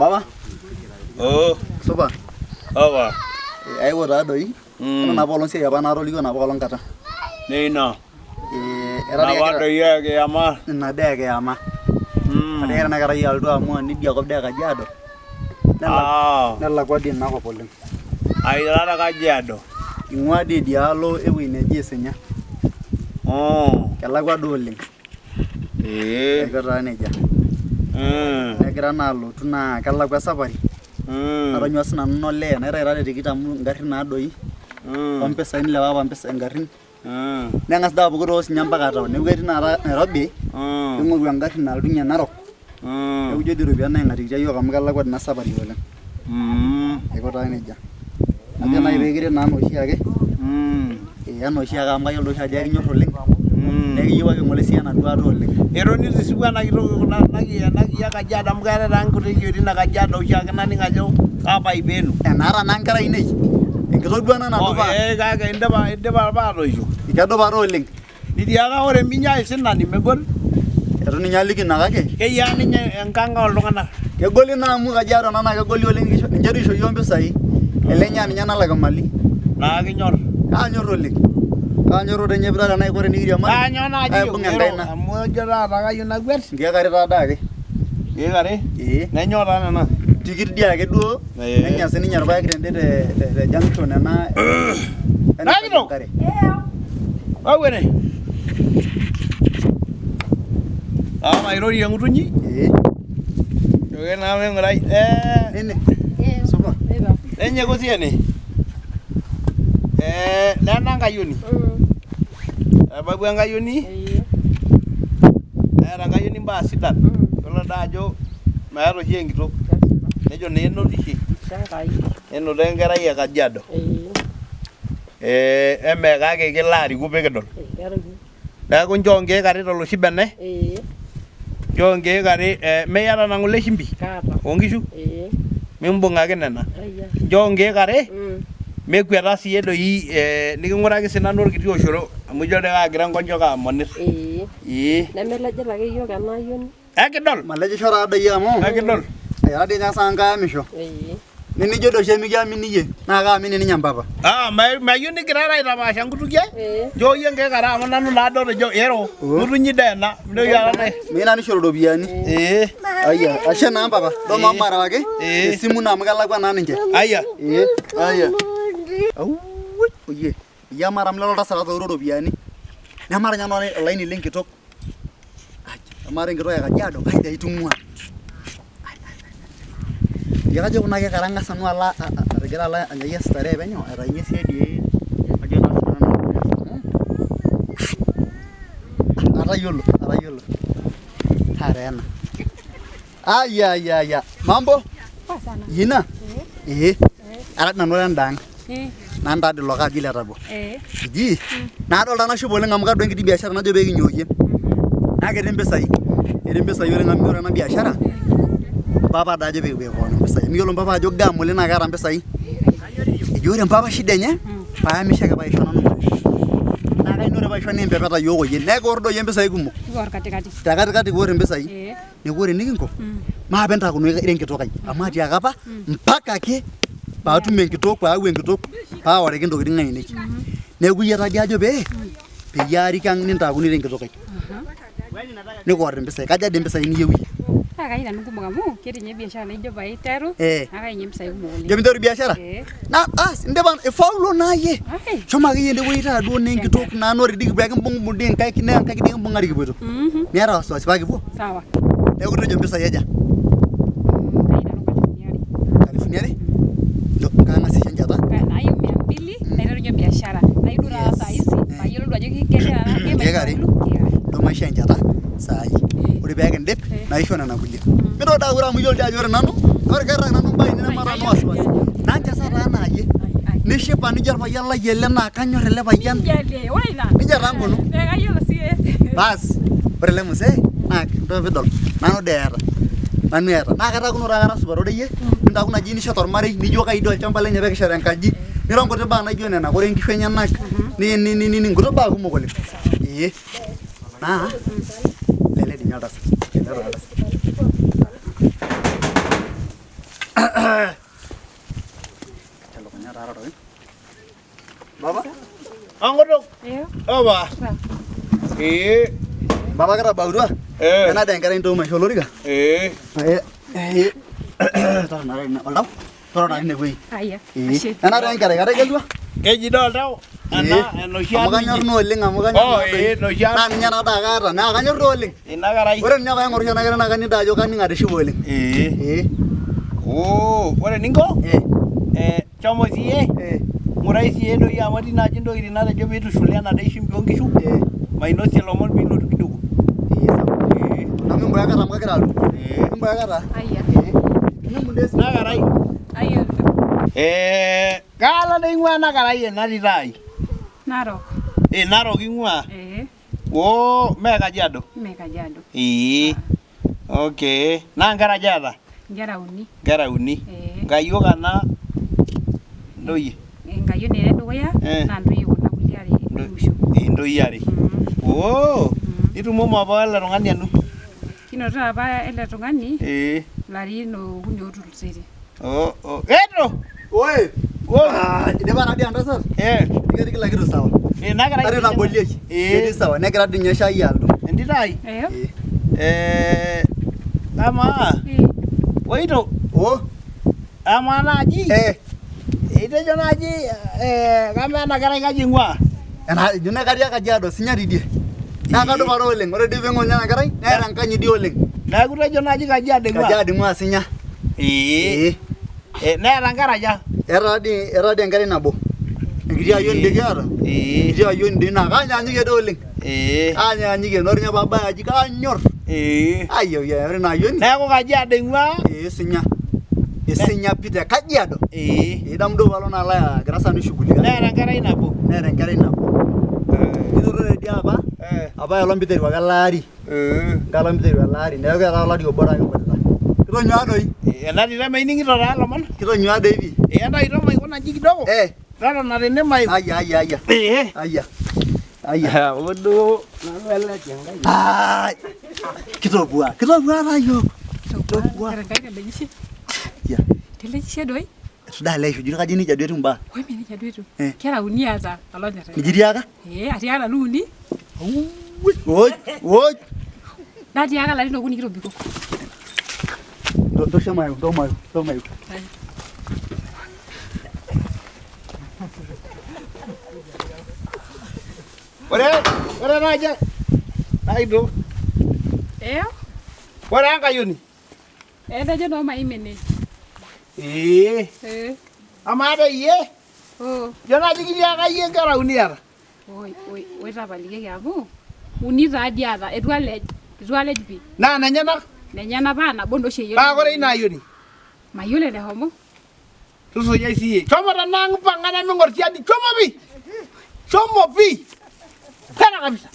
Baba. Oh. Supa. Aba. Aewuo taa doi. Ore napa olong siai apa natolikio napa olong kata. Neina. Napa doi e kiyama. Ina daa e kiyama. Atiaka ena kerai alotu amu enidia kop dee Kajiado. Nelakwa dii ina kop oleng. Aira te Kajiado. Ing'ua dii idialo ewueji neji Isinya. Kelakwa duo oleng. Aiko taa nejia. Negira naa alotu naa kelakwa esafari. Natonyua sinanu inolee naitayu taa tikit amu ingarrin naa doi ompisai nilepa apa ingarrin. Neng'as doi apuku too Osinya mpaka town. Neeku ketii taata Nairobi ning'oru engarri nalotunye Narok. Neeku ijo dii iropiyiani naing'atikitia iyiook amu kelakwa ina safari oleng. Aiko taa nejia. Ajo naaji pee kiret naa enaa oshiake. Ee enaa oshiake amu kayiolo oshi ajo ekinyor oleng. Neeku iyieu ake ng'ole siyie ena duata oleng. Eton itisipu ena kitok ena kiyia Kajiado amu keetae taa nkuti kiyioitin e Kajiado oshiake naning ajo kaapai peenu. Enaata naa nkera ainei. Enkitok duo ena nadupa. Ee kake indipa apa atoisho. Kedupa taa oleng. Nitiaka ore minya aisinani megol. Eitu ninye aliki ina kake. Keyiaa ninye enkang ooltung'anak. Kegoli ina amu Kajiado ena naa kegoli oleng ninche doi oisho iyiook mpisai. Elenya ninye nalak imali. Naa kinyor. Kaanyor oleng. Kaanyor ore ninye pee tenaa ore nikiriamari. Kaanyoo naaji Aibung enkaina. Amu ajo taata kayieu nakwet. Nkeek are taa adake. Nkeek are? Ee. Nenyoo taa nena? Tikit dii ake duo. Nenya sininye irpaek tende te junction ena. Nakitok. Wau ene. Ah, mairorie ng'utunyi. Ee. Joke naa ming'urai. Eh. Nene. Supa. Nenye kosi ene. Eh, nena enkayioni. Ebawua enkayioni. Neeta enkayioni imbaa sidan. Yiolo daa ajo meeta oshi enkitok. Nejo naa enotishe. Nenoto enkerai e Kajiado. Eh, eme kake kilo ariku pee kidol. Neeku nchoo nkeek are toloshi bene. Nchoo nkeek are eh, miata nena ng'ole shimbi oonkishu? Mimbung ake nena. Nchoo nkeek are mekueta siiyie doi eh, niking'uraki sinanu orkiti oshoro amu ijo doi kaagira nkonjok amonir. Ee. Nemelejita ake iyiook ena ayioni. Ekidol. Malejisho taa doi amu. Ekidol. Era dii ninye saa nkaamisho. Ninijo doi oshi emikiamini iyie naa kaamini ninye mpapa. Ah, mayieu nigirara aitapaasha nkutukie. Nchoo iyie nkeek are amu nanu naa otejo ero. Ngutunyi doi ena. Mintoki ata nai. Meyieu naa nishoru iropiyiani. Ee. Ayia, ashe naa mpapa. Ntomo maarewaki esimu naa amu kelakwa naa ninche. Ayia. Ee. Ayia. Auwoi, oyie. Iyie amaa amu lelo tasat atooro iropiyiani. Nemaata ninye nanu olaini lenkitok. Amaa enkitok e Kajiado kaji aitung'ua? Iyie kajo kuna keek atang'asa nanu alo atigira alo anyayie starehe penyo aitayunye siadi ajo naa sinanu atayiolo atayiolo taata ena. Ayayaya mambo? Yina? Ee. Ara nanu ore endaang. Nanu taa dii ilo kaji le Tabo. Eji nadol taa nashipa oleng amu kadol enkiti biashara najo pee kinyooyie. Naa ketii mpisai. Ketii mpisai oleng amu ore ena biashara mpapa doi ajo pee kipuo aing'oru mpisai. Amu iyiolo mpapa ajo gam oleng naa keeta mpisai. Eji ore mpapa shida enye paamisho ake paisho nanu mali. Naa kayieu naa ore paisho nimpepeta iyiook oyie. Naa ekior doi mpisai kumok. Kior katikati. Te katikati kior impisai. Neeku ore enikinko maape ntakuno ira enkitok ai amu atiaka apa mpaka ake paatum enkitok paau enkitok paaoriki intokitin ainei. Neeku iyie taadi ajo pee peyie arik ang nintaakuno ira enkitok ai. Nikior impisai, kaja dii impisai niyieu iyie? Naa kayieu nanu kumok amu ketii ninye biashara naijo paiteru Eh. naa kayieu ninye impisai kumok oleng. Ijo pinteru biashara? Eh. Na as indipa ifaulo naa iyie. Ai. Shomo akeyie ende wueji taa duo naa enkitok naa ore dii kipuo ekimbung dii inkaik naa inkaik dii kimbung'ari kipuoito. Miata wasiwasi paa kipuo? Sawa. Neeku tejo impisai aja? Kayieu nanu nkalifuni are. Nkalifuni are? Kang'as aisho enchata. Nayieu mia mbili naiterunye biashara. Nayieu duo taata saa hizi mayiolo duo ajo kegira Nkeek are? Ndo maishoo enchata saai. Ore pee kindip naisho nena kulie. Mintoki doi aure amu iyiolo dii ajo ore nanu ore kairag nanu imbaa ainei nemaata nanu wasiwasi. Nanchasa taa ena aji. Nishipa nijo orpayian lai ele naa kanyor ele payian. Nejia taa nkunu. Baas ore ele mzee naa ntoo piidol nanu dii eeta. Nanu eeta. Naa kaitakuno taa kara supat ore iyie nintaku naji nishet ormarei nijo kai dii olchamba lenye pee kishet enkaji niro nkuti baa naijo nena ore nkishu enyenak nkuti baa kumok oleng. Ee. Naa lele dii ninye oltasat. Lele taa oltasat. Telukunya taa roroi. Baba, Angotok. Iyo. Opa. Ee. baba kitabautua. Eh. Ena dee enkerai ntooma aisho olorika. Ee. Eh, eh. Totona taa ine oltau. Totona tine wueji. Aya. Eh. Ashe. Ena dee enkerai kategelua. Keji doi oltau ena Eh. enoshi Amu kanyor ati. naa oleng amu kanyor Oh, naa doi. eh, enoshi Naa ninye naa daa kaata naa kanyor doi oleng. Ina kerai. Ore ninye paing'orisho ena kerai naa kaning doi ajo kaning atishipa oleng. Ee. Eh. Oo, ore eninko Eh. shomo siiyie Eh. ng'urai siiyie doi amu etii naaji intokitin natejo piitushuli ena dai shimbi oonkishu Eh. mainosie ilomon piilotu kidogo. Eh, sawa. Ee. Nami mboya kata amu kagira alo. Ee. Mboya kata. Aya. Eh. Nimbu dee Ena kerai. Aya. Kaalo doi ing'ua ena kerai ena tito ai. Narok. Eh, Narok ing'ua. Eh. Oo, mee Kajiado. Mee Kajiado. Ee. Okay. Naa nkera aja eeta? Nkera uni. Nkera uni. Eh. Nkayiok ena ntoyie. Enkayioni ene dukuya Eh. naa ntoyie kuna kulie are Nto- emusho. Eh, ntoyie are. Mm. Oo. Mm. Nitumomo apa ele tung'ani anu. Kinoto apa ele tung'ani Ee. ilarin okuni ootulusoitie. Oo, oo. Eto. Oi. Oo. Ah, idipa taa dii entasat. Eh. Ketii kila kitu sawa. Ina kerai. Ore nabolieki. Ee. Ketii sawa. Negira dii ninye shai alotu. Entito ai. Eyo. Eh. Eh, amaa Eh. Woito, Oh. amaa naaji Eh. itejo naaji kamaa ena kerai kaji ing'ua? Ena ijo naa katii Kajiado sinya tidie. Naa kadupa taa oleng. Ore dii piing'or ena kerai neeta enkanyit dii oleng. Neeku itejo naaji Kajiado ing'ua? Kajiado ing'ua sinya. Ee. Eh. Neeta nkera aja? Etaa dii enkerai nabo. Enkiti ayioni dii kiata. Ee. Enkiti ayioni dii naa kanyaanyukie dii oleng. Ee. Kanyaanyukie. Ore ninye paabaya aji kanyor. Ee. Ai ore ina ayioni. Neeku Kajiado ing'ua? Ee sinya. Isinya pi te Kajiado. Ee. Idamu duo paalo naa alo agira sa nanu aishughulika. Neeta enkerai nabo? Neeta enkerai nabo. Kinoto dii apa Eh. apa elong piteru ake ele ari. Ee. Nkalong piteru ele ari. Neeku keeta olari obo taa kiputita. Kitonyuaa doi. Ena tito emening'ito taa ilomon. Kitonyuaa doi pii. Ee entaito maikuna nji kidogo. Eh. Totona tene maiko. Aya aya aya. Ee. Aya. Aya. Odo nanu ele Enkai. Ai. Kitopua. Kitopua taa yiok. Kitopua. Ore Enkai telejishe. Ya. Telejishe doi. Itu daa leisho jito kaji nejia duo etiu imbaa. Oi mee nejia duo etiu. Eh. Kera uni aata olonyor Enkai. Niji etiaka? Ee atiaka nanu uni. Oi, oi. Natiaka ilarin okuni kitobiko. Ntosho mayo, ntoo mayo, ntoo mayo. Ore ore naaji naito. Ee. Ore enkayioni. Etejo noo maimene. Ee. Ee. Amaa doi iyie? Oo. Ijo naaji kitiaka iyie nkera uni iyata. Oi, oi, oi tapalikieki amu uni taa dii aata, eitu alej, eitu alej pii. Naa nenyenak? Nenyenak paa nabo naa oshi eyiolo. Paa kore ina ayioni? Mayiolo eneshomo. Tusujai siiyie. Shomo tenaa ang mpang'a neming'or siadi. Shomo pii. Shomo pii. Tena kabisa.